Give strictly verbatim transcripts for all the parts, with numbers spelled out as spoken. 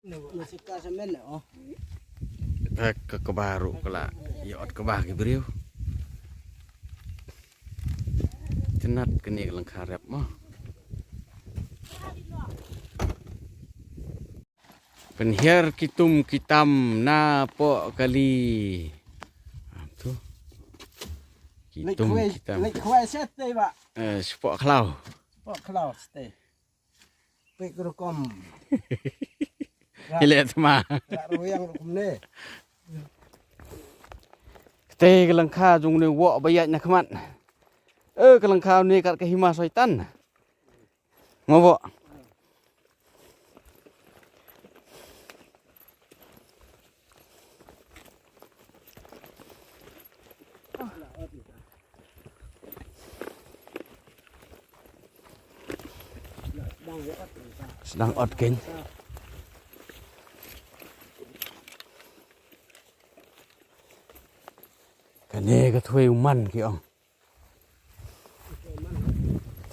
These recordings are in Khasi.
Ka, ka kba ruh ka la ïa ot kba ki briew. Tynat kane ka lyngkha rep mo. Pynhiar ki tum ki tam na poh kali. Ah, tu. Ki tum ki tam. Lek khwai set te ba. Eh, shapoh khlaw. Shapoh khlaw set. Pek rukom. Ki leh thma. Rak ruyang rukom ne. Kate ka lyngkha jong ne woh ba ïaid na khmat. Eh, ka lyngkha ne kat ka hima soitan. Mo bo. Sdang ot kein. Kane ka thwei u man ki ong.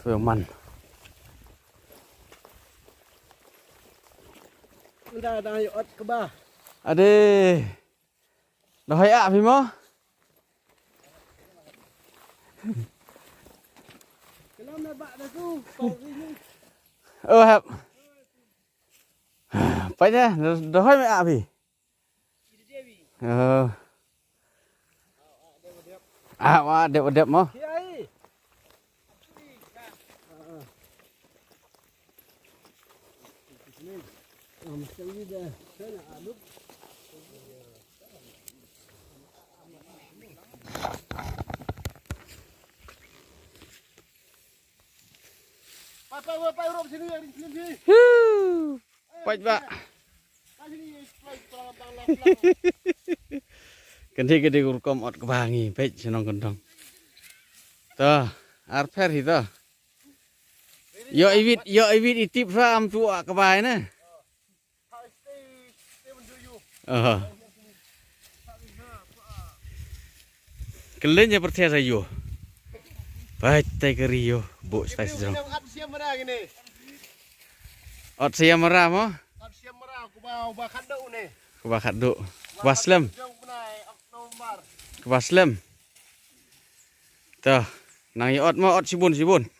Thwei u man. Nda da ïa ot kba. Ade. Da hoi ah phi mo. Kena me ba da tu. Oh hap. Pai da da hoi me ah phi. Oh. Ah, wa dep dep mo. Pai, pai, pai, pai, rop sini, ring sini. Huh. Pait ba. Kane ka dei ka rukom ot kba ngi peit shnong Kyndong. To, ar pher hi to. Ïoh iwit, ïoh iwit i tip sa am tu a kba ne. Oh. Kyllin ïa pyrthei sa ïoh. Peit tai ka ri ïoh, buh stai sejrong. Ot siam mara mo? Kaba khatduh. Kaba slem. Kaba slem. To, nang ïa ot mo, ot shibun shibun.